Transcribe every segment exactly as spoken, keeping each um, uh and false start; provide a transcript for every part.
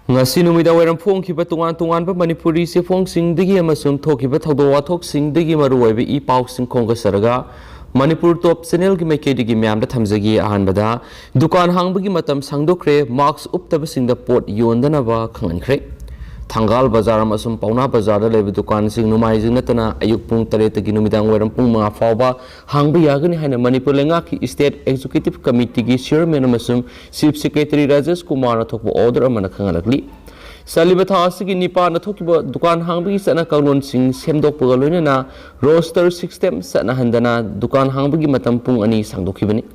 ꯉꯁꯤ ꯅꯨꯃꯤꯗꯥꯡ ꯋꯥꯏꯔꯝ ꯐꯣꯡꯈꯤꯕ ꯇꯣꯉꯥꯟ ꯇꯣꯉꯥꯟꯕ ꯃꯅꯤꯄꯨꯔꯤ ꯆꯦꯐꯣꯡꯁꯤꯡꯗꯒꯤ ꯑꯃꯁꯨꯡ ꯊꯣꯛꯈꯤꯕ ꯊꯧꯗꯣꯛ ꯋꯥꯊꯣꯛꯁꯤꯡꯗꯒꯤ ꯃꯔꯨꯑꯣꯏꯕ ꯏ ꯄꯥꯎꯁꯤꯡ ꯈꯣꯝꯒꯠꯆꯔꯒ, ꯃꯅꯤꯄꯨꯔ ꯇꯣꯞ ꯆꯦꯅꯦꯜꯒꯤ ꯃꯥꯏꯀꯩꯗꯒꯤ ꯃꯌꯥꯝꯗ ꯊꯝꯖꯒꯦ꯫ ꯑꯍꯥꯟꯕꯗ, ꯗꯨꯀꯥꯟ ꯍꯥꯡꯕꯒꯤ ꯃꯇꯝ ꯁꯥꯡꯗꯣꯛꯈ꯭ꯔꯦ, ꯃꯥꯛꯁ ꯎꯞꯇꯕꯁꯤꯡꯗ ꯄꯣꯠ ꯌꯣꯟꯗꯅꯕ ꯈꯪꯍꯟꯈ꯭ꯔꯦ꯫ ꯊꯪꯒꯥꯜ ꯕꯖꯥꯔ ꯑꯃꯁꯨꯡ ꯄꯥꯎꯅꯥ ꯕꯖꯥꯔꯗ ꯂꯩꯕ ꯗꯨꯀꯥꯟꯁꯤꯡ ꯅꯣꯡꯃꯥꯏꯖꯤꯡ ꯅꯠꯇꯅ ꯑꯌꯨꯛ ꯄꯨꯡ ꯇꯔꯦꯠꯇꯒꯤ ꯅꯨꯃꯤꯗꯥꯡ ꯋꯥꯏꯔꯝ ꯄꯨꯡ ꯃꯉꯥ ꯐꯥꯎꯕ ꯍꯥꯡꯕ ꯌꯥꯒꯅꯤ ꯍꯥꯏꯅ ꯃꯅꯤꯄꯨꯔ ꯂꯩꯉꯥꯛꯀꯤ ꯁ꯭ꯇꯦꯠ ꯑꯦꯛꯖꯤꯀ꯭ꯌꯨꯇꯤꯚ ꯀꯃꯤꯇꯤꯒꯤ ꯆꯤꯌꯔꯃꯦꯟ ꯑꯃꯁꯨꯡ ꯆꯤꯐ ꯁꯦꯀ꯭ꯔꯦꯇꯔꯤ ꯔꯥꯖꯦꯁ ꯀꯨꯃꯥꯔꯅ ꯊꯣꯛꯄ ꯑꯣꯔꯗꯔ ꯑꯃꯅ ꯈꯪꯍꯜꯂꯛꯂꯤ꯫ ꯆꯠꯂꯤꯕ ꯊꯥ ꯑꯁꯤꯒꯤ ꯅꯤꯄꯥꯟꯗ ꯊꯣꯛꯈꯤꯕ ꯗꯨꯀꯥꯟ ꯍꯥꯡꯕꯒꯤ ꯆꯠꯅ ꯀꯥꯡꯂꯣꯟꯁꯤꯡ ꯁꯦꯝꯗꯣꯛꯄꯒ ꯂꯣꯏꯅꯅ ꯔꯣꯁꯇꯔ ꯁꯤꯁꯇꯦꯝ ꯆꯠꯅꯍꯟꯗꯅ ꯗꯨꯀꯥꯟ ꯍꯥꯡꯕꯒꯤ ꯃꯇꯝ ꯄꯨꯡ ꯑꯅꯤ ꯁꯥꯡꯗꯣꯛꯈꯤꯕꯅꯤ꯫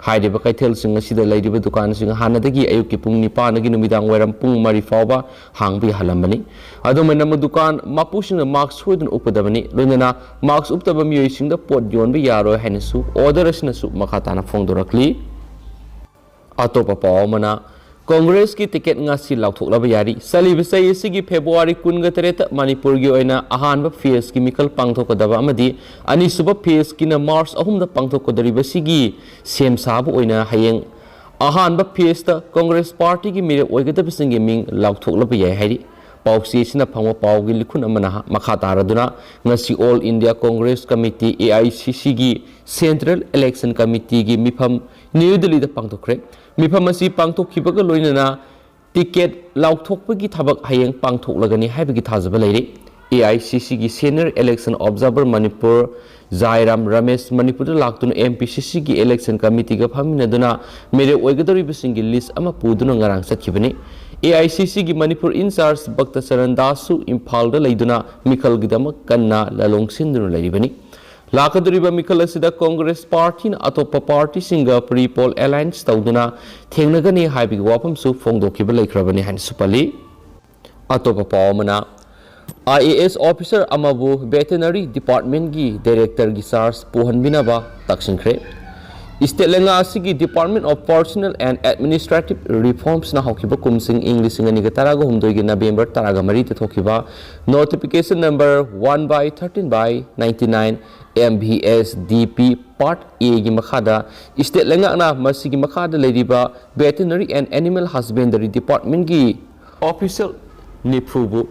ꯍꯥꯏꯔꯤꯕ ꯀꯩꯊꯦꯜꯁꯤꯡ ꯑꯁꯤꯗ ꯂꯩꯔꯤꯕ ꯗꯨꯀꯥꯟꯁꯤꯡ ꯍꯥꯟꯅꯗꯒꯤ ꯑꯌꯨꯛꯀꯤ ꯄꯨꯡ ꯅꯤꯄꯥꯟꯗꯒꯤ ꯅꯨꯃꯤꯗꯥꯡ ꯋꯥꯏꯔꯝ ꯄꯨꯡ ꯃꯔꯤ ꯐꯥꯎꯕ ꯍꯥꯡꯕ ꯌꯥꯍꯜꯂꯝꯕꯅꯤ꯫ ꯑꯗꯨꯝ ꯑꯣꯏꯅꯃꯛ, ꯗꯨꯀꯥꯟ ꯃꯄꯨꯁꯤꯡꯅ ꯃꯥꯛꯁ ꯁꯣꯏꯗꯅ ꯎꯞꯀꯗꯕꯅꯤ, ꯂꯣꯏꯅꯅ ꯃꯥꯛꯁ ꯎꯞꯇꯕ ꯃꯤꯑꯣꯏꯁꯤꯡꯗ ꯄꯣꯠ ꯌꯣꯟꯕ ꯌꯥꯔꯣꯏ ꯍꯥꯏꯅꯁꯨ ꯑꯣꯔꯗꯔ ꯑꯁꯤꯅꯁꯨ ꯃꯈꯥ ꯇꯥꯅ ꯐꯣꯡꯗꯣꯔꯛꯂꯤ꯫ ꯑꯇꯣꯞꯄ ꯄꯥꯎ ꯑꯃꯅ, ꯀꯣꯡꯒ꯭ꯔꯦꯁꯀꯤ ꯇꯤꯀꯦꯠ ꯉꯁꯤ ꯂꯥꯎꯊꯣꯛꯂꯕ ꯌꯥꯔꯤ꯫ ꯆꯠꯂꯤꯕ ꯆꯍꯤ ꯑꯁꯤꯒꯤ ꯐꯦꯕ꯭ꯔꯨꯋꯥꯔꯤ ꯀꯨꯟꯒ ꯇꯔꯦꯠꯇ ꯃꯅꯤꯄꯨꯔꯒꯤ ꯑꯣꯏꯅ ꯑꯍꯥꯟꯕ ꯐꯦꯖꯀꯤ ꯃꯤꯈꯜ ꯄꯥꯡꯊꯣꯛꯀꯗꯕ ꯑꯃꯗꯤ ꯑꯅꯤꯁꯨꯕ ꯐꯦꯖꯀꯤꯅ ꯃꯥꯔꯆ ꯑꯍꯨꯝꯗ ꯄꯥꯡꯊꯣꯛꯀꯗꯧꯔꯤꯕꯁꯤꯒꯤ ꯁꯦꯝ ꯁꯥꯕ ꯑꯣꯏꯅ ꯍꯌꯦꯡ ꯑꯍꯥꯟꯕ ꯐꯦꯖꯇ ꯀꯣꯡꯒ꯭ꯔꯦꯁ ꯄꯥꯔꯇꯤꯒꯤ ꯃꯤꯔꯦꯞ ꯑꯣꯏꯒꯗꯕꯁꯤꯡꯒꯤ ꯃꯤꯡ ꯂꯥꯎꯊꯣꯛꯂꯕ ꯌꯥꯏ ꯍꯥꯏꯔꯤ꯫ ꯄꯥꯎꯆꯦ ꯑꯁꯤꯅ ꯐꯪꯕ ꯄꯥꯎꯒꯤ ꯂꯤꯈꯨꯟ ꯑꯃꯅ ꯃꯈꯥ ꯇꯥꯔꯗꯨꯅ, ꯉꯁꯤ all India Congress committee, A I C ꯁꯤꯒꯤ ꯁꯦꯟꯇ꯭ꯔꯦꯜ ꯏꯂꯦꯛꯁꯟ ꯀꯃꯤꯇꯤꯒꯤ ꯃꯤꯐꯝ ꯅ꯭ꯌꯨ ꯗꯤꯜꯂꯤꯗ ꯄꯥꯡꯊꯣꯛꯈ꯭ꯔꯦ꯫ ꯃꯤꯐꯝ ꯑꯁꯤ ꯄꯥꯡꯊꯣꯛꯈꯤꯕꯒ ꯂꯣꯏꯅꯅ ꯇꯤꯀꯦꯠ ꯂꯥꯎꯊꯣꯛꯄꯒꯤ ꯊꯕꯛ ꯍꯌꯦꯡ ꯄꯥꯡꯊꯣꯛꯂꯒꯅꯤ ꯍꯥꯏꯕꯒꯤ ꯊꯥꯖꯕ ꯂꯩꯔꯤ꯫ ꯑꯦ ꯑꯥꯏ ꯁꯤ ꯁꯤꯒꯤ senior election observer Manipur Jairam Ramesh ꯃꯅꯤꯄꯨꯔꯗ ꯂꯥꯛꯇꯨꯅ ꯑꯦꯝ ꯄꯤ ꯁꯤ ꯁꯤꯒꯤ ꯏꯂꯦꯛꯁꯟ ꯀꯃꯤꯇꯤꯒ ꯐꯝꯃꯤꯟꯅꯗꯨꯅ ꯃꯤꯔꯦꯞ ꯑꯣꯏꯒꯗꯧꯔꯤꯕꯁꯤꯡꯒꯤ ꯂꯤꯁ ꯑꯃ ꯄꯨꯗꯨꯅ ꯉꯔꯥꯡ ꯆꯠꯈꯤꯕꯅꯤ꯫ ꯑꯦ ꯑꯥꯏ ꯁꯤ ꯁꯤꯒꯤ ꯃꯅꯤꯄꯨꯔ ꯏꯟꯆꯥꯔꯖ ꯚꯛꯇ ꯆꯔꯟ ꯗꯥꯁꯁꯨ ꯏꯝꯐꯥꯜꯗ ꯂꯩꯗꯨꯅ ꯃꯤꯈꯜꯒꯤꯗꯃꯛ ꯀꯟꯅ ꯂꯥꯂꯣꯡ ꯁꯤꯟꯗꯨꯅ ꯂꯩꯔꯤꯕꯅꯤ꯫ ꯂꯥꯛꯀꯗꯧꯔꯤꯕ ꯃꯤꯈꯜ ꯑꯁꯤꯗ ꯀꯣꯡꯒ꯭ꯔꯦꯁ ꯄꯥꯔꯇꯤꯅ ꯑꯇꯣꯞꯄ ꯄꯥꯔꯇꯤꯁꯤꯡꯒ ꯄ꯭ꯔꯤ ꯄꯣꯜ ꯑꯦꯂꯥꯏꯟꯁ ꯇꯧꯗꯨꯅ ꯊꯦꯡꯅꯒꯅꯤ ꯍꯥꯏꯕꯒꯤ ꯋꯥꯐꯝꯁꯨ ꯐꯣꯡꯗꯣꯛꯈꯤꯕ ꯂꯩꯈ꯭ꯔꯕꯅꯤ ꯍꯥꯏꯅꯁꯨ ꯄꯜꯂꯤ꯫ ꯑꯇꯣꯞꯄ ꯄꯥꯎ ꯑꯃꯅ, ꯑꯥꯏ ꯑꯦ ꯑꯦꯁ ꯑꯣꯐꯤꯁꯥꯔ ꯑꯃꯕꯨ ꯚꯦꯇꯦꯅꯔꯤ ꯗꯤꯄꯥꯔꯠꯃꯦꯟꯒꯤ ꯗꯥꯏꯔꯦꯛꯇꯔꯒꯤ ꯆꯥꯔꯖ ꯄꯨꯍꯟꯕꯤꯅꯕ ꯇꯛꯁꯤꯟꯈ꯭ꯔꯦ꯫ ꯏꯁꯇꯦꯠ ꯂꯩꯉꯥꯛ ꯑꯁꯤꯒꯤ Department of Personnel and Administrative Reformsꯅ ꯍꯧꯈꯤꯕ ꯀꯨꯝꯁꯤꯡ ꯏꯪ ꯂꯤꯁꯤꯡ ꯑꯅꯤꯒ ꯇꯔꯥꯒ ꯍꯨꯝꯗꯣꯏꯒꯤ ꯅꯕꯦꯝꯕꯔ ꯇꯔꯥꯒ ꯃꯔꯤꯗ ꯊꯣꯛꯈꯤꯕ notification number one by thirteen by ninety nine M V S D P Part Aꯒꯤ ꯃꯈꯥꯗ ꯏꯁꯇꯦꯠ ꯂꯩꯉꯥꯛꯅ ꯃꯁꯤꯒꯤ ꯃꯈꯥꯗ ꯂꯩꯔꯤꯕ Veterinary and Animal Husbandry Departmentꯀꯤ Official ꯅꯤꯐꯨꯕꯨ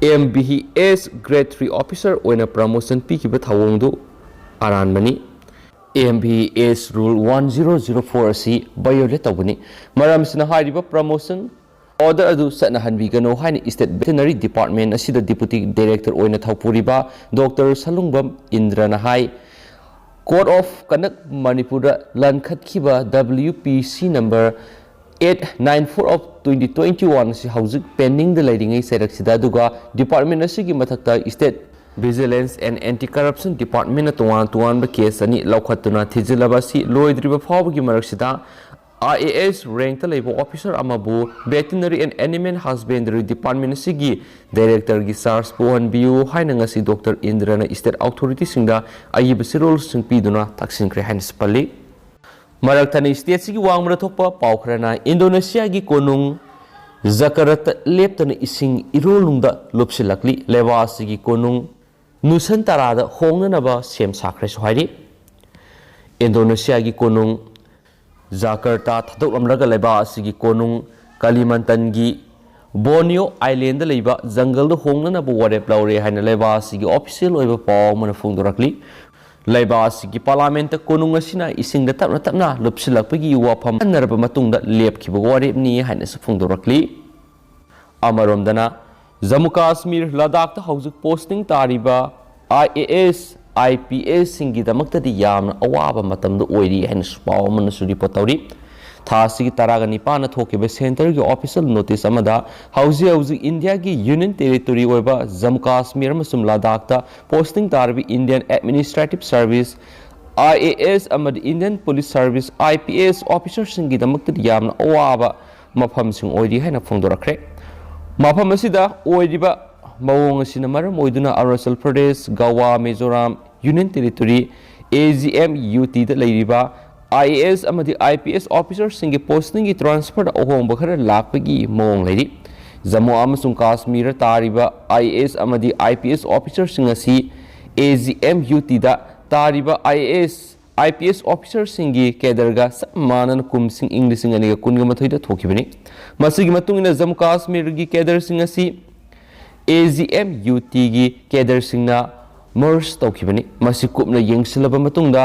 M B S Grade three Officer ꯑꯣꯏꯅ promotion ꯄꯤꯈꯤꯕ ꯊꯧꯑꯣꯡꯗꯨ ꯑꯔꯥꯟꯕꯅꯤ꯫ M B S Rule one zero zero four ꯑꯁꯤ violate ꯇꯧꯕꯅꯤ꯫ ꯃꯔꯝꯁꯤꯅ ꯍꯥꯏꯔꯤꯕ promotion order ꯑꯗꯨ ꯆꯠꯅꯍꯟꯕꯤꯒꯅꯨ ꯍꯥꯏꯅ State Veterinary Department ꯑꯁꯤꯗ Deputy Director ꯑꯣꯏꯅ ꯊꯧꯄꯨꯔꯤꯕ Doctor ꯁꯂꯨꯡꯕꯝ ꯏꯟꯗ꯭ꯔꯅ high. Code of Conduct ꯃꯅꯤꯄꯨꯔꯗ ꯂꯟꯈꯠꯈꯤꯕ W P C number eight nine four of twenty twenty-one ꯑꯁꯤ ꯍꯧꯖꯤꯛ pendingꯗ ꯂꯩꯔꯤꯉꯩ ꯆꯩꯔꯛꯁꯤꯗ, ꯑꯗꯨꯒ department ꯑꯁꯤꯒꯤ ꯃꯊꯛꯇ State Vigilance and Anti-Corruption Departmentꯅ ꯇꯣꯉꯥꯟ ꯇꯣꯉꯥꯟꯕ case ꯑꯅꯤ ꯂꯧꯈꯠꯇꯨꯅ ꯊꯤꯖꯤꯜꯂꯕ ꯑꯁꯤ ꯂꯣꯏꯗ꯭ꯔꯤꯕ ꯐꯥꯎꯕꯒꯤ ꯃꯔꯛꯁꯤꯗ I A S rankꯇ ꯂꯩꯕ officer ꯑꯃꯕꯨ Veterinary and Animal Husbandry Department ꯑꯁꯤꯒꯤ Directorꯒꯤ charge ꯄꯨꯍꯟꯕꯤꯌꯨ ꯍꯥꯏꯅ ꯉꯁꯤ Doctor ꯏꯟꯗ꯭ꯔꯅ state authorityꯁꯤꯡꯗ ꯑꯏꯕ ꯆꯦꯔꯣꯜꯁꯤꯡ ꯄꯤꯗꯨꯅ ꯇꯛꯁꯤꯟꯈ꯭ꯔꯦ ꯍꯥꯏꯅꯁꯨ ꯄꯜꯂꯤ꯫ ꯃꯔꯛ ꯊꯠꯅ stateꯁꯤꯒꯤ ꯋꯥꯡꯃꯗ ꯊꯣꯛꯄ ꯄꯥꯎ ꯈꯔꯅ Indonesiaꯒꯤ ꯀꯣꯅꯨꯡ ꯖꯀꯔꯇ ꯂꯦꯞꯇꯅ ꯏꯁꯤꯡ ꯏꯔꯣꯜꯅꯨꯡꯗ ꯂꯨꯞꯁꯤꯜꯂꯛꯂꯤ꯫ ꯂꯩꯕꯥꯛ ꯑꯁꯤꯒꯤ ꯀꯣꯅꯨꯡ ꯅꯨꯁꯟꯇꯔꯥꯗ ꯍꯣꯡꯅꯅꯕ ꯁꯦꯝ ꯁꯥꯈ꯭ꯔꯦꯁꯨ ꯍꯥꯏꯔꯤ꯫ Indonesiaꯒꯤ ꯀꯣꯅꯨꯡ ꯖꯀꯔꯇꯥ ꯊꯥꯗꯣꯛꯂꯝꯂꯒ ꯂꯩꯕꯥꯛ ꯑꯁꯤꯒꯤ ꯀꯣꯅꯨꯡ ꯀꯂꯤꯃꯟꯇꯟꯒꯤ ꯕꯣꯔꯅꯤꯌꯣ ꯑꯥꯏꯂꯦꯟꯗ ꯂꯩꯕ ꯖꯪꯒꯜꯗ ꯍꯣꯡꯅꯅꯕ ꯋꯥꯔꯦꯞ ꯂꯧꯔꯦ ꯍꯥꯏꯅ ꯂꯩꯕꯥꯛ ꯑꯁꯤꯒꯤ official ꯑꯣꯏꯕ ꯄꯥꯎ ꯑꯃꯅ ꯐꯣꯡꯗꯣꯔꯛꯂꯤ꯫ ꯂꯩꯕꯥꯛ ꯑꯁꯤꯒꯤ ꯄꯥꯔꯂꯥꯃꯦꯟꯠꯇ ꯀꯣꯅꯨꯡ ꯑꯁꯤꯅ ꯏꯁꯤꯡꯗ ꯇꯞꯅ ꯇꯞꯅ ꯂꯨꯞꯁꯤꯜꯂꯛꯄꯒꯤ ꯋꯥꯐꯝ ꯈꯟꯅꯔꯕ ꯃꯇꯨꯡꯗ ꯂꯦꯞꯈꯤꯕ ꯋꯥꯔꯦꯞꯅꯤ ꯍꯥꯏꯅꯁꯨ ꯐꯣꯡꯗꯣꯔꯛꯂꯤ꯫ ꯑꯃꯔꯣꯝꯗꯅ, ꯖꯝꯃꯨ ꯀꯥꯁꯃꯤꯔ ꯂꯗꯥꯈꯇ ꯍꯧꯖꯤꯛ posting ꯇꯥꯔꯤꯕ I A S, I P S ꯁꯤꯡꯒꯤꯗꯃꯛꯇꯗꯤ ꯌꯥꯝꯅ ꯑꯋꯥꯕ ꯃꯇꯝꯗ ꯑꯣꯏꯔꯤ ꯍꯥꯏꯅꯁꯨ ꯄꯥꯎ ꯑꯃꯅꯁꯨ report ꯇꯧꯔꯤ꯫ ꯊꯥ ꯑꯁꯤꯒꯤ ꯇꯔꯥꯒ ꯅꯤꯄꯥꯟꯗ ꯊꯣꯛꯈꯤꯕ centreꯒꯤ official notice ꯑꯃꯗ ꯍꯧꯖꯤꯛ ꯍꯧꯖꯤꯛ ꯏꯟꯗꯤꯌꯥꯒꯤ union territory ꯑꯣꯏꯕ ꯖꯝꯃꯨ ꯀꯥꯁꯃꯤꯔ ꯑꯃꯁꯨꯡ ꯂꯗꯥꯈꯇ posting ꯇꯥꯔꯤꯕ Indian Administrative Service, I A S ꯑꯃꯗꯤ Indian Police Service, I P S officerꯁꯤꯡꯒꯤꯗꯃꯛꯇꯗꯤ ꯌꯥꯝꯅ ꯑꯋꯥꯕ ꯃꯐꯝꯁꯤꯡ ꯑꯣꯏꯔꯤ ꯍꯥꯏꯅ ꯐꯣꯡꯗꯣꯔꯛꯈ꯭ꯔꯦ꯫ ꯃꯐꯝ ꯑꯁꯤꯗ ꯑꯣꯏꯔꯤꯕ ꯃꯑꯣꯡ ꯑꯁꯤꯅ ꯃꯔꯝ ꯑꯣꯏꯗꯨꯅ ꯑꯔꯨꯅꯥꯆꯜ ꯄ꯭ꯔꯗꯦꯁ, ꯒꯋꯥ, Mizoram Union Territory, A G M U Tꯗ ꯂꯩꯔꯤꯕ I A S ꯑꯃꯗꯤ I P S officerꯁꯤꯡꯒꯤ postingꯒꯤ transferꯗ ꯑꯍꯣꯡꯕ ꯈꯔ ꯂꯥꯛꯄꯒꯤ ꯃꯑꯣꯡ ꯂꯩꯔꯤ꯫ ꯖꯝꯃꯨ ꯑꯃꯁꯨꯡ ꯀꯥꯁꯃꯤꯔꯗ ꯇꯥꯔꯤꯕ I A S ꯑꯃꯗꯤ I P S officerꯁꯤꯡ ꯑꯁꯤ A G M U Tꯗ ꯇꯥꯔꯤꯕ I A S I P S ꯑꯣꯐꯤꯁꯔꯁꯤꯡꯒꯤ ꯀꯦꯗꯔꯒ ꯆꯞ ꯃꯥꯟꯅꯅ ꯀꯨꯝꯁꯤꯡ ꯏꯪ ꯂꯤꯁꯤꯡ ꯑꯅꯤꯒ ꯀꯨꯟꯒ ꯃꯥꯊꯣꯏꯗ ꯊꯣꯛꯈꯤꯕꯅꯤ꯫ ꯃꯁꯤꯒꯤ ꯃꯇꯨꯡ ꯏꯟꯅ ꯖꯝꯃꯨ ꯀꯥꯁꯃꯤꯔꯒꯤ ꯀꯦꯗꯔꯁꯤꯡ ꯑꯁꯤ ꯑꯦ ꯖꯤ ꯑꯦꯝ ꯌꯨ ꯇꯤꯒꯤ ꯀꯦꯗꯔꯁꯤꯡꯅ ꯃꯔꯖ ꯇꯧꯈꯤꯕꯅꯤ꯫ ꯃꯁꯤ ꯀꯨꯞꯅ ꯌꯦꯡꯁꯤꯜꯂꯕ ꯃꯇꯨꯡꯗ,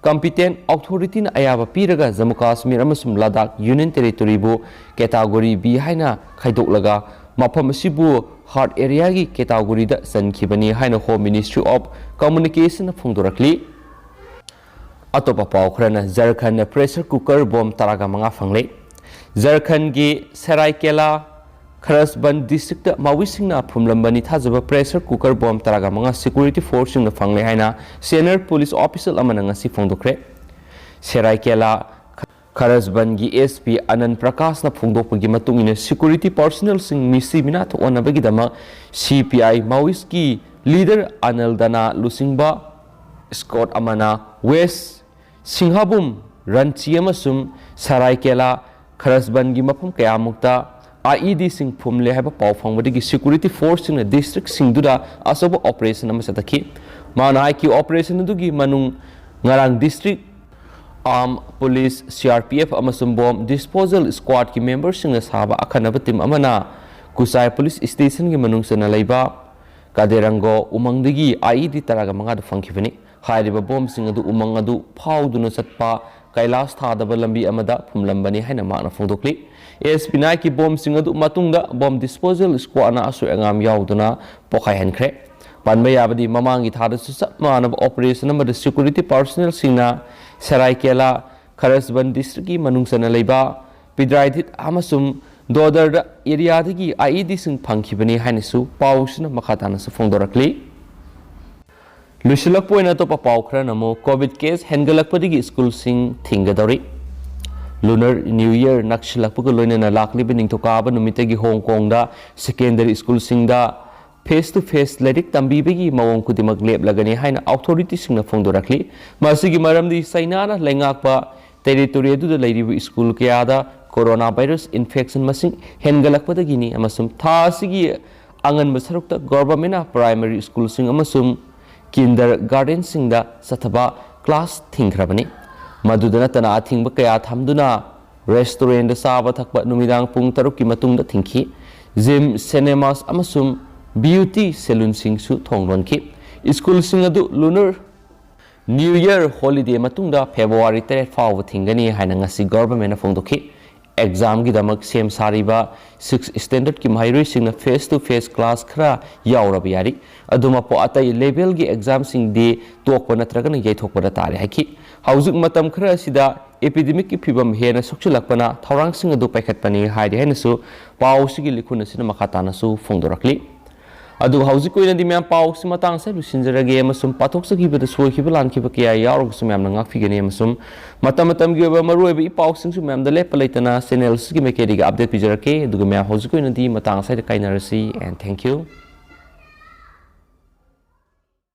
ꯀꯝꯄꯤꯇꯦꯟ ꯑꯣꯊꯣꯔꯤꯇꯤꯅ ꯑꯌꯥꯕ ꯄꯤꯔꯒ ꯖꯝꯃꯨ ꯀꯥꯁꯃꯤꯔ ꯑꯃꯁꯨꯡ ꯂꯗꯥꯈ ꯌꯨꯅꯤꯌꯟ ꯇꯦꯔꯤꯇꯣꯔꯤꯕꯨ ꯀꯦꯇꯥꯒꯣꯔꯤ ꯕꯤ ꯍꯥꯏꯅ ꯈꯥꯏꯗꯣꯛꯂꯒ, ꯃꯐꯝ ꯑꯁꯤꯕꯨ ꯍꯥꯔꯠ ꯑꯦꯔꯤꯌꯥꯒꯤ ꯀꯦꯇꯥꯒꯣꯔꯤꯗ ꯆꯟꯈꯤꯕꯅꯤ ꯍꯥꯏꯅ ꯍꯣꯝ ꯃꯤꯅꯤꯁꯇ꯭ꯔꯤ ꯑꯣꯐ ꯀꯝꯃꯨꯅꯤꯀꯦꯁꯟꯅ ꯐꯣꯡꯗꯣꯔꯛꯂꯤ꯫ ꯑꯇꯣꯞꯄ ꯄꯥꯎ ꯈꯔꯅ, ꯖꯔꯈꯟꯗ ꯄ꯭ꯔꯦꯁꯔ ꯀꯨꯀꯔ ꯕꯣꯝ ꯇꯔꯥꯒ ꯃꯉꯥ ꯐꯪꯂꯦ꯫ ꯖꯔꯈꯟꯗꯒꯤ ꯁꯦꯔꯥꯏꯀꯦꯂꯥ ꯈꯔꯁꯕꯟ ꯗꯤꯁꯇ꯭ꯔꯤꯛꯇ ꯃꯥꯋꯤꯁꯁꯤꯡꯅ ꯐꯨꯝꯂꯝꯕꯅꯤ ꯊꯥꯖꯕ ꯄ꯭ꯔꯦꯁꯔ ꯀꯨꯀꯔ ꯕꯣꯝ ꯇꯔꯥꯒ ꯃꯉꯥ ꯁꯦꯀ꯭ꯌꯨꯔꯤꯇꯤ ꯐꯣꯔꯁꯁꯤꯡꯅ ꯐꯪꯂꯦ ꯍꯥꯏꯅ ꯁꯦꯅꯤꯌꯔ ꯄꯨꯂꯤꯁ ꯑꯣꯐꯤꯁꯤꯌꯦꯜ ꯑꯃꯅ ꯉꯁꯤ ꯐꯣꯡꯗꯣꯛꯈ꯭ꯔꯦ꯫ ꯁꯦꯔꯥꯏꯀꯦꯂꯥ ꯈꯔꯁꯕꯟꯒꯤ ꯑꯦꯁ ꯄꯤ ꯑꯅꯟ ꯄ꯭ꯔꯀꯥꯁꯅ ꯐꯣꯡꯗꯣꯛꯄꯒꯤ ꯃꯇꯨꯡ ꯏꯟꯅ, ꯁꯦꯀ꯭ꯌꯨꯔꯤꯇꯤ ꯄꯥꯔꯁꯣꯅꯦꯜꯁꯤꯡ ꯃꯤꯁꯤ ꯃꯤꯅꯥ ꯊꯣꯛꯍꯟꯅꯕꯒꯤꯗꯃꯛ ꯁꯤ ꯄꯤ ꯑꯥꯏ ꯃꯥꯋꯤꯁꯀꯤ ꯂꯤꯗꯔ ꯑꯅꯜ ꯗꯅꯥ ꯂꯨꯆꯤꯡꯕ ꯁ꯭ꯀꯣꯠ ꯑꯃꯅ ꯋꯦꯁ ꯁꯤꯡꯍꯥꯕꯨꯝ, ꯔꯟꯆꯤ ꯑꯃꯁꯨꯡ ꯁꯔꯥꯏꯀꯦꯂꯥ ꯈꯔꯁꯕꯟꯒꯤ ꯃꯐꯝ ꯀꯌꯥꯃꯨꯛꯇ ꯑꯥꯏ ꯏ ꯗꯤꯁꯤꯡ ꯐꯨꯝꯂꯦ ꯍꯥꯏꯕ ꯄꯥꯎ ꯐꯪꯕꯗꯒꯤ ꯁꯦꯀ꯭ꯌꯨꯔꯤꯇꯤ ꯐꯣꯔꯁꯁꯤꯡꯅ ꯗꯤꯁꯇ꯭ꯔꯤꯛꯁꯤꯡꯗꯨꯗ ꯑꯆꯧꯕ ꯑꯣꯄꯔꯦꯁꯟ ꯑꯃ ꯆꯠꯊꯈꯤ꯫ ꯃꯥꯅ ꯍꯥꯏꯈꯤ, ꯑꯣꯄꯔꯦꯁꯟ ꯑꯗꯨꯒꯤ ꯃꯅꯨꯡ ꯉꯔꯥꯡ district armed police, C R P F ꯑꯃꯁꯨꯡ ꯕꯣꯝ ꯗꯤꯁꯄꯣꯖꯦꯜ ꯁ꯭ꯀ꯭ꯋꯥꯗꯀꯤ ꯃꯦꯝꯕꯔꯁꯤꯡꯅ ꯁꯥꯕ ꯑꯈꯟꯅꯕ ꯇꯤꯝ ꯑꯃꯅ ꯀꯨꯆꯥꯏ ꯄꯨꯂꯤꯁ ꯁ꯭ꯇꯦꯁꯟꯒꯤ ꯃꯅꯨꯡ ꯆꯟꯅ ꯂꯩꯕ ꯀꯥꯗꯦꯔꯪꯒꯣ ꯎꯃꯪꯗꯒꯤ ꯑꯥꯏ ꯏ ꯗꯤ ꯇꯔꯥꯒ ꯃꯉꯥꯗꯨ ꯐꯪꯈꯤꯕꯅꯤ꯫ ꯍꯥꯏꯔꯤꯕ ꯕꯣꯝꯁꯤꯡ ꯑꯗꯨ ꯎꯃꯪ ꯑꯗꯨ ꯐꯥꯎꯗꯨꯅ ꯆꯠꯄ ꯀꯩꯂꯥꯁ ꯊꯥꯗꯕ ꯂꯝꯕꯤ ꯑꯃꯗ ꯐꯨꯝꯂꯝꯕꯅꯤ ꯍꯥꯏꯅ ꯃꯍꯥꯛꯅ ꯐꯣꯡꯗꯣꯛꯂꯤ꯫ ꯑꯦꯁ ꯄꯤꯅ ꯍꯥꯏꯈꯤ, ꯕꯣꯝꯁꯤꯡ ꯑꯗꯨ ꯃꯇꯨꯡꯗ ꯕꯣꯝ ꯗꯤꯁꯄꯣꯖꯦꯜ ꯁ꯭ꯀ꯭ꯋꯥꯗꯅ ꯑꯁꯣꯏ ꯑꯉꯥꯝ ꯌꯥꯎꯗꯅ ꯄꯣꯈꯥꯏꯍꯟꯈ꯭ꯔꯦ꯫ ꯄꯟꯕ ꯌꯥꯕꯗꯤ, ꯃꯃꯥꯡꯒꯤ ꯊꯥꯗꯁꯨ ꯆꯞ ꯃꯥꯟꯅꯕ ꯑꯣꯄꯔꯦꯁꯟ ꯑꯃꯗ ꯁꯦꯀ꯭ꯌꯨꯔꯤꯇꯤ ꯄꯥꯔꯁꯣꯅꯦꯜꯁꯤꯡꯅ ꯁꯦꯔꯥꯏꯀꯦꯂꯥ, ꯈꯔꯁꯕꯟ ꯗꯤꯁꯇ꯭ꯔꯤꯛꯀꯤ ꯃꯅꯨꯡ ꯆꯟꯅ ꯂꯩꯕ ꯄꯤꯗ꯭ꯔꯥꯏꯗꯤꯠ ꯑꯃꯁꯨꯡ ꯗꯣꯗꯔꯗ ꯑꯦꯔꯤꯌꯥꯗꯒꯤ ꯑꯥꯏ ꯏ ꯗꯤꯁꯤꯡ ꯐꯪꯈꯤꯕꯅꯤ ꯍꯥꯏꯅꯁꯨ ꯄꯥꯎꯁꯤꯅ ꯃꯈꯥ ꯇꯥꯅꯁꯨ ꯐꯣꯡꯗꯣꯔꯛꯂꯤ꯫ ꯂꯣꯏꯁꯤꯜꯂꯛꯄ ꯑꯣꯏꯅ ꯑꯇꯣꯞꯄ ꯄꯥꯎ ꯈꯔꯅ ꯑꯃꯨꯛ, ꯀꯣꯚꯤꯗ ꯀꯦꯁ ꯍꯦꯟꯒꯠꯂꯛꯄꯗꯒꯤ ꯁ꯭ꯀꯨꯜꯁꯤꯡ ꯊꯤꯡꯒꯗꯧꯔꯤ꯫ ꯂꯨꯅꯔ ꯅ꯭ꯌꯨ ꯌꯔ ꯅꯛꯁꯤꯜꯂꯛꯄꯒ ꯂꯣꯏꯅꯅ ꯂꯥꯛꯂꯤꯕ ꯅꯤꯡꯊꯧꯀꯥꯕ ꯅꯨꯃꯤꯠꯇꯒꯤ ꯍꯣꯡ ꯀꯣꯡꯗ ꯁꯦꯀꯦꯟꯗꯔꯤ ꯁ꯭ꯀꯨꯜꯁꯤꯡꯗ ꯐꯦꯁ ꯇꯨ ꯐꯦꯁ ꯂꯥꯏꯔꯤꯛ ꯇꯝꯕꯤꯕꯒꯤ ꯃꯑꯣꯡ ꯈꯨꯗꯤꯡꯃꯛ ꯂꯦꯞꯂꯒꯅꯤ ꯍꯥꯏꯅ ꯑꯣꯊꯣꯔꯤꯇꯤꯁꯤꯡꯅ ꯐꯣꯡꯗꯣꯔꯛꯂꯤ꯫ ꯃꯁꯤꯒꯤ ꯃꯔꯝꯗꯤ ꯆꯩꯅꯥꯅ ꯂꯩꯉꯥꯛꯄ ꯇꯦꯔꯤꯇꯣꯔꯤ ꯑꯗꯨꯗ ꯂꯩꯔꯤꯕ ꯁ꯭ꯀꯨꯜ ꯀꯌꯥꯗ ꯀꯣꯔꯣꯅꯥ ꯚꯥꯏꯔꯁ ꯏꯟꯐꯦꯛꯁꯟ ꯃꯁꯤꯡ ꯍꯦꯟꯒꯠꯂꯛꯄꯗꯒꯤꯅꯤ ꯑꯃꯁꯨꯡ ꯊꯥ ꯑꯁꯤꯒꯤ ꯑꯉꯟꯕ ꯁꯔꯨꯛꯇ ꯒꯣꯚꯔꯟꯃꯦꯟꯠꯅ ꯄ꯭ꯔꯥꯏꯃꯔꯤ ꯁ꯭ꯀꯨꯜꯁꯤꯡ ꯑꯃꯁꯨꯡ ꯀꯤꯟꯗꯔ ꯒꯥꯔꯗꯦꯟꯁꯤꯡꯗ ꯆꯠꯊꯕ ꯀ꯭ꯂꯥꯁ ꯊꯤꯡꯈ꯭ꯔꯕꯅꯤ꯫ ꯃꯗꯨꯗ ꯅꯠꯇꯅ ꯑꯊꯤꯡꯕ ꯀꯌꯥ ꯊꯝꯗꯨꯅ ꯔꯦꯁꯇꯨꯔꯦꯟꯗ ꯆꯥꯕ ꯊꯛꯄ ꯅꯨꯃꯤꯗꯥꯡ ꯄꯨꯡ ꯇꯔꯨꯛꯀꯤ ꯃꯇꯨꯡꯗ ꯊꯤꯡꯈꯤ꯫ ꯖꯤꯝ, ꯁꯤꯅꯦꯃꯥꯁ ꯑꯃꯁꯨꯡ ꯕ꯭ꯌꯨꯇꯤ ꯁꯦꯂꯨꯟꯁꯤꯡꯁꯨ ꯊꯣꯡ ꯂꯣꯟꯈꯤ꯫ ꯁ꯭ꯀꯨꯜꯁꯤꯡ ꯑꯗꯨ ꯂꯨꯅꯔ ꯅ꯭ꯌꯨ ꯌꯔ ꯍꯣꯂꯤꯗꯦ ꯃꯇꯨꯡꯗ ꯐꯦꯕ꯭ꯔꯨꯋꯥꯔꯤ ꯇꯔꯦꯠ ꯐꯥꯎꯕ ꯊꯤꯡꯒꯅꯤ ꯍꯥꯏꯅ ꯉꯁꯤ ꯒꯚꯔꯟꯃꯦꯟꯠꯅ ꯐꯣꯡꯗꯣꯛꯈꯤ꯫ ꯑꯦꯛꯖꯥꯝꯒꯤꯗꯃꯛ ꯁꯦꯝ ꯁꯥꯔꯤꯕ ꯁꯤꯛꯁ ꯁ꯭ꯇꯦꯟꯗꯔꯗꯀꯤ ꯃꯍꯩꯔꯣꯏꯁꯤꯡꯅ ꯐꯦꯁ ꯇꯨ ꯐꯦꯁ ꯀ꯭ꯂꯥꯁ ꯈꯔ ꯌꯥꯎꯔꯕ ꯌꯥꯔꯤ꯫ ꯑꯗꯨꯃꯛꯄꯨ ꯑꯇꯩ ꯂꯦꯚꯦꯜꯒꯤ ꯑꯦꯛꯖꯥꯝꯁꯤꯡꯗꯤ ꯇꯣꯛꯄ ꯅꯠꯇ꯭ꯔꯒꯅ ꯌꯩꯊꯣꯛꯄꯗ ꯇꯥꯔꯦ ꯍꯥꯏꯈꯤ꯫ ꯍꯧꯖꯤꯛ ꯃꯇꯝ ꯈꯔ ꯑꯁꯤꯗ ꯑꯦꯄꯤꯗꯦꯃꯤꯛꯀꯤ ꯐꯤꯕꯝ ꯍꯦꯟꯅ ꯁꯣꯛꯆꯤꯜꯂꯛꯄꯅ ꯊꯧꯔꯥꯡꯁꯤꯡ ꯑꯗꯨ ꯄꯥꯏꯈꯠꯄꯅꯤ ꯍꯥꯏꯔꯤ ꯍꯥꯏꯅꯁꯨ ꯄꯥꯎ ꯑꯁꯤꯒꯤ ꯂꯤꯈꯨꯟ ꯑꯁꯤꯅ ꯃꯈꯥ ꯇꯥꯅꯁꯨ ꯐꯣꯡꯗꯣꯔꯛꯂꯤ꯫ ꯑꯗꯨꯒ ꯍꯧꯖꯤꯛꯀꯤ ꯑꯣꯏꯅꯗꯤ ꯃꯌꯥꯝ ꯄꯥꯎꯁꯤ ꯃꯇꯥꯡ ꯑꯁꯤꯗ ꯂꯣꯏꯁꯤꯟꯖꯔꯒꯦ ꯑꯃꯁꯨꯡ ꯄꯥꯊꯣꯛꯆꯈꯤꯕꯗ ꯁꯣꯏꯈꯤꯕ ꯂꯥꯟꯈꯤꯕ ꯀꯌꯥ ꯌꯥꯎꯔꯒꯁꯨ ꯃꯌꯥꯝꯅ ꯉꯥꯛꯄꯤꯒꯅꯤ ꯑꯃꯁꯨꯡ ꯃꯇꯝ ꯃꯇꯝꯒꯤ ꯑꯣꯏꯕ ꯃꯔꯨꯑꯣꯏꯕ ꯏ ꯄꯥꯎꯁꯤꯡꯁꯨ ꯃꯌꯥꯝꯗ ꯂꯦꯞꯄ ꯂꯩꯇꯅ ꯆꯦꯅꯦꯜꯁꯤꯒꯤ ꯃꯥꯏꯀꯩꯗꯒꯤ ꯑꯞꯗꯦꯠ ꯄꯤꯖꯔꯛꯀꯦ꯫ ꯑꯗꯨꯒ ꯃꯌꯥꯝ ꯍꯧꯖꯤꯛꯀꯤ ꯑꯣꯏꯅꯗꯤ ꯃꯇꯥꯡ ꯑꯁꯤꯗ ꯀꯥꯏꯅꯔꯁꯤ, and thank you꯫